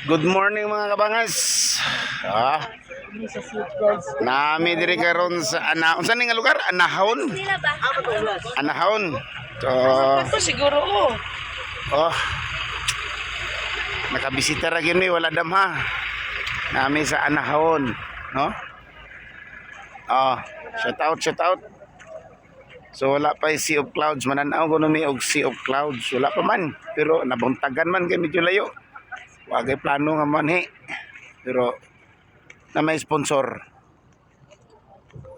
Good morning, mga kabangas. Ah, nami diri karon sa ana, unsa ni nga lugar? Anahon. Anahon. So, Ito siguro oh. oh. Nakabisita ra gyud mi, wala damha. Nami sa Anahon, no? Ah, shout out, shout out. So wala pa yung Sea of Clouds, mananaw ko mi og Sea of Clouds, wala pa man. Pero nabuntagan man kay medyo layo. Wagay plano nga man he. Pero na may sponsor.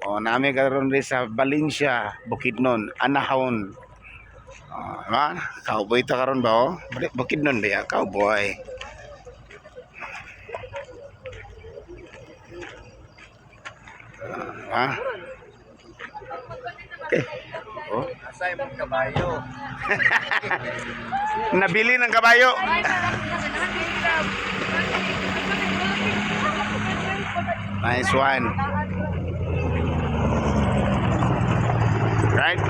O nami karon diri sa Valencia, Bukidnon, Anahon. Oh, ma, cowboy ta karon ba oh? Bukidnon ba ya? Cowboy. Ah. Okay. Oh. Asay mong kabayo. Nabili ng kabayo. Nice one. Right?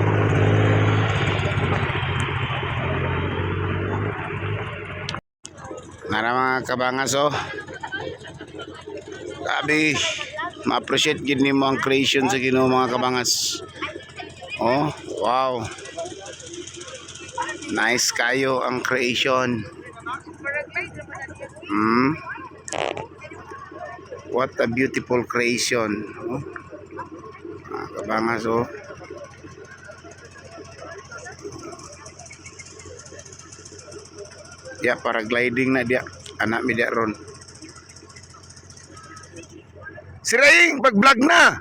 Nara mga kabangas oh. Grabe, ma-appreciate gid nimo ang creation sa Ginoo, mga kabangas. Oh, wow. Nice kayo ang creation. What a beautiful creation. Oh. Mga kabangas oh. Dia paragliding na dia. Anak mi dia ron. Sir Aying, pag-vlog na.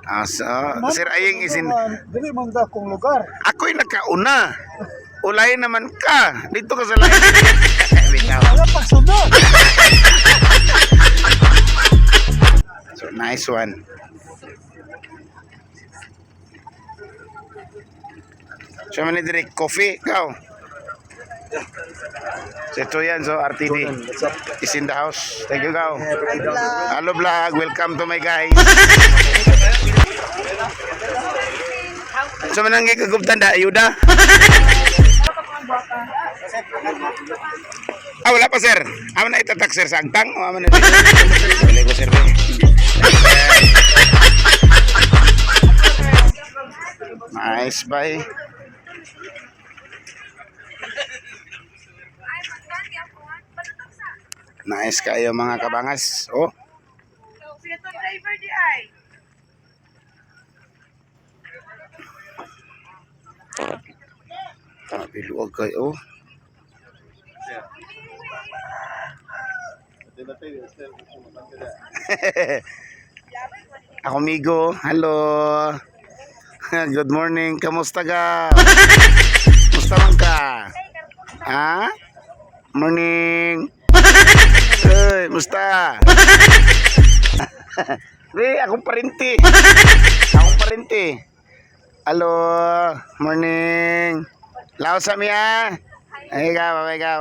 Ah, so, Sir Aying is in Dili man da kong lugar. Ako'y nakauna. Ulay naman ka. Dito ka sa lahat. Bitaw. Wala pagsunod. So, nice one. So, man direct coffee. Go. So, ito yan. So, RTD What's up? is in the house. Thank you, go. Hello, vlog. Welcome to my guys. So, mananggi kaguptan da. Ayuda. Ah, wala pa, sir. Amo na itatak, sir, sa agtang. O, amo na. Wala ko, sir. Nice, bye. Nice kayo, mga kabangas. Oh, Sino driver di ay? Grabe, luwag kayo. Ako migo, hello. Good morning, kamusta ka? Kamusta man ka? Ha? Morning. Hey, musta? Re, akong parinti. Akong parinti. Hello, morning. Laos sa miya. Ay, ikaw, ikaw.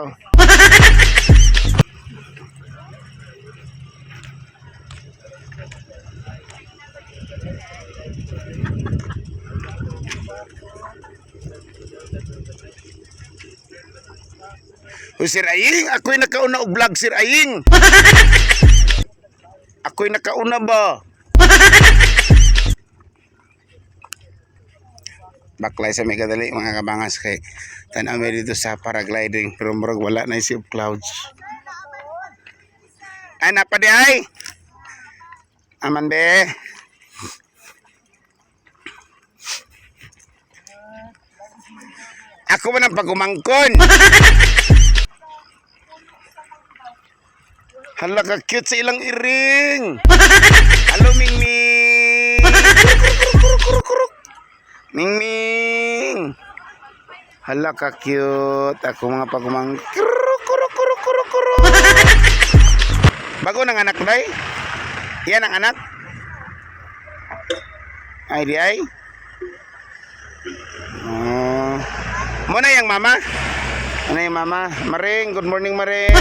Uy, Sir Aying, ako'y nakauna og vlog, Sir Aying. Ako'y nakauna ba? Baklay sa may kadali, mga kabangas, kay tanaw mi dito sa paragliding pero murag wala na yung Sea of Clouds. Ay, napa di ay. Aman be. Ako man ang pagumangkon. Hala ka cute sa ilang iring. Hello, Ming Ming. Kuruk, kuruk, kuruk, kuruk. Ming Ming. Hala ka cute. Ako mga pagumang. Kuruk, kuruk, kuruk, kuruk, kuruk. Bago ng anak, day? Yan ang anak? Ay, di ay? Oh. Muna yung mama? Ano yung mama? Maring, good morning, Maring.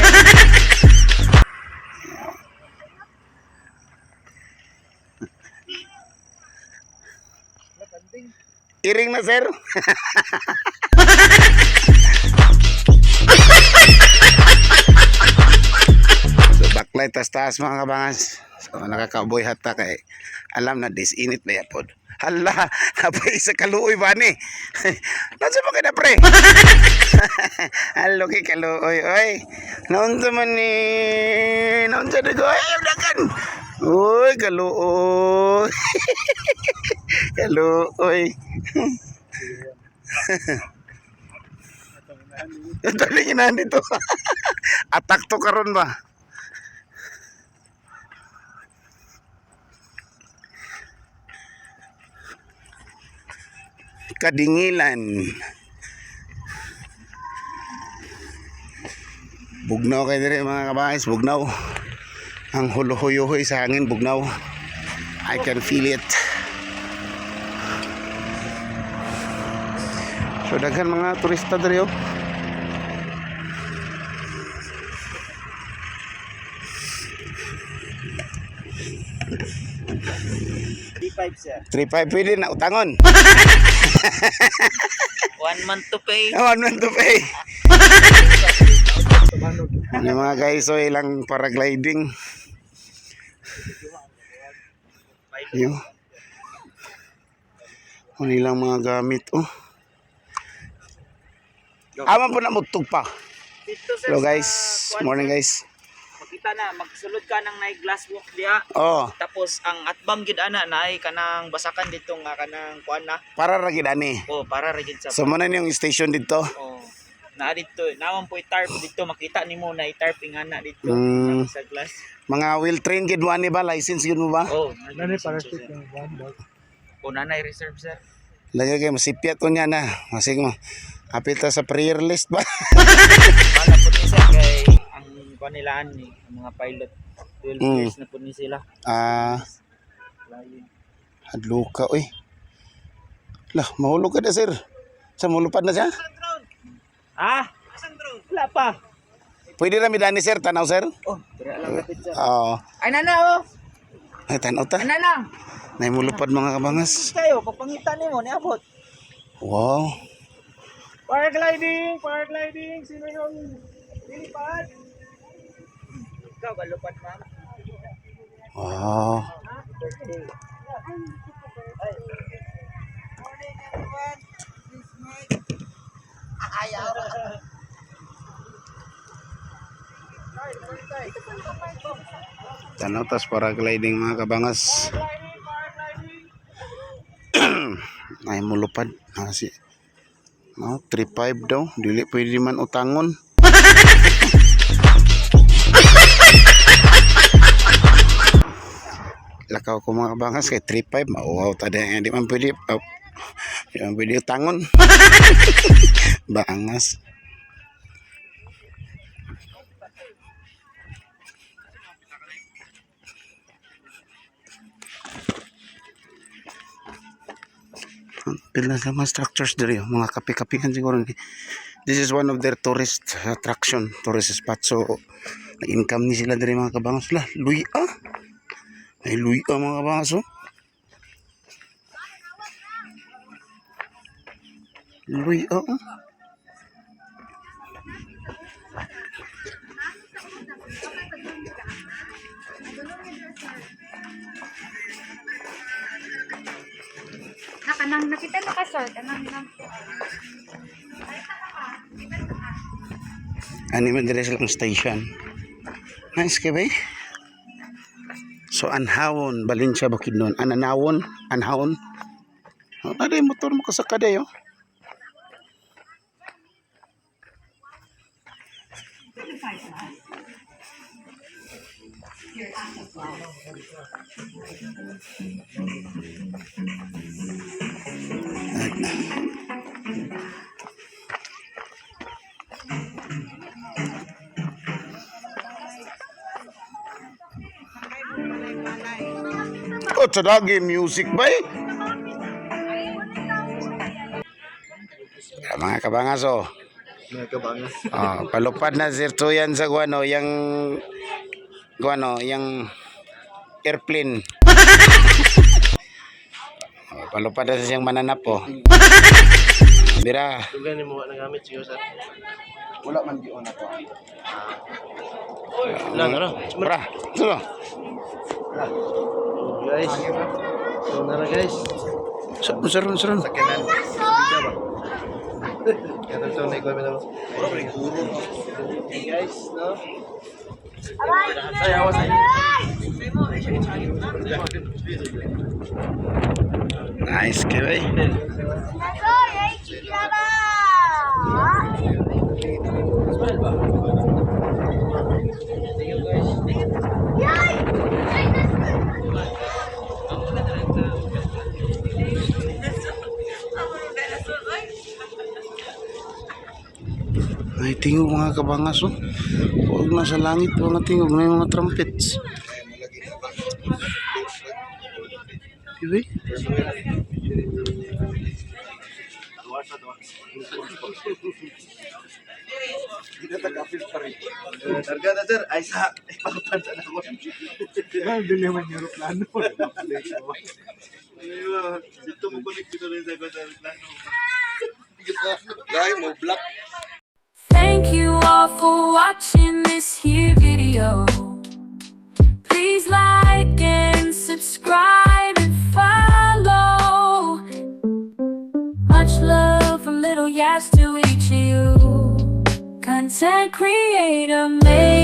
Iring na, sir. Nag-paraglide tas taas, mga kabangas. So naka-cowboy hat ta kay alam na this init ba yapod. Hala, napay isa kaluoy ba ni? Nasa mo kay na, pre? Halo kay kaluoy oy. Naunsa man ni? Naunsa na ko? Ay, dagan. Uy, kaluoy. Kaluoy. Ito lang dito. Attack to karon ba? Kadingilan. Bugnaw kay dire, mga kabangas, bugnaw. Ang huluhoy-huhoy sa hangin, bugnaw. I can feel it. So daghan mga turista diri oh. 3.5, sir. 3.5 pwede na utangon. 1 month to pay. 1 month to pay. Ano, mga guys, so ilang paragliding. Yo. Ano ilang mga gamit oh. Aman po na mutug pa. Dito, sir, Hello sa guys, kwan, morning sir, guys. makita na magsulod ka ng naay glass walk diha. Oh, Tapos ang atbang gid ana naay kanang basakan dito nga kanang kuan na. Para ra gid ani. Oh, para ra gid sa So mo na yung station dito. Oh. Naa dito, naman po tarp dito, makita nimo na i-tarp ingana dito sa glass. Mga well trained gid mo ani ba? License gid mo ba? Oh, Nani para sa yung one dog. Oh, nanay reserve, sir. Lagi kay masipyat ko niya na. Masig mo. Apil ta sa prayer list ba? Bala po ni sir kay ang kuan nilaan ni ang mga pilot 12 years na po ni sila. Ah, Flying. Hadluka oy. Lah, mahulog ka na, sir. Sa mulupad na siya? Ah? Wala pa. Pwede ra mi dani, sir, tanaw, sir. Oh, dira lang lapit, sir. Oo. Ay nana oh. Ay, tanaw ta. Ay nana. Nay mulupad, mga kabangas. Kayo pagpangita nimo niabot. Wow. Paragliding! Paragliding! Sino yung lilipad? Ikaw galupad, ma'am. Wow. Tanaw tas paragliding, mga kabangas. Ay mulupad. Ah, si No, 3.5 daw. Dili pwede man utangon. Lakaw ko, mga kabangas, kay 3.5 mauwaw ta di di man pwede, oh, di man pwede utangon. Bangas. Pila sa mga structures diri, oh, mga kape-kapehan siguro ni. This is one of their tourist attraction, tourist spot. So, nag-income ni sila diri, mga kabangas. Lah, luya. Ay, luya, mga kabangas oh. Luya oh. Nakanang nakita na ka, sir. Kanang nang Ani man dire silang station. Nice kay bay. So Anhawon, Valencia, Bukidnon. Ananawon, Anhawon. Oh, ada yung motor mo kasaka dayo. Oh, tadagi music bay. Ah, mga kabangas oh. Mga kabangas. Oh, palupad na sir Tuyan sa guano, yang guano, yang airplane. Oh, palupad na siyang mananap oh. Bira. Dugan ni mo nagamit siyo, sir. Wala man giuna to. Wala na. Bra. Ito. Guys. So nara, guys. Saron, saron. Sakyanan. Kaya to na ikaw na. Guys, no? Sayaw sa Nice kayo eh. Ay, tingog, mga kabangas, oh. Huwag na sa langit, mga tingog na yung mga trumpets. Diba? Targa na, sir, ay sa ipakutan sa nako. Dili man yung aeroplano. Dito mo connect dito rin sa aeroplano. Dahil mo black. Thank you all for watching this here video. Please like and subscribe and follow. Much love from Little Yas to each of you. Content creator made.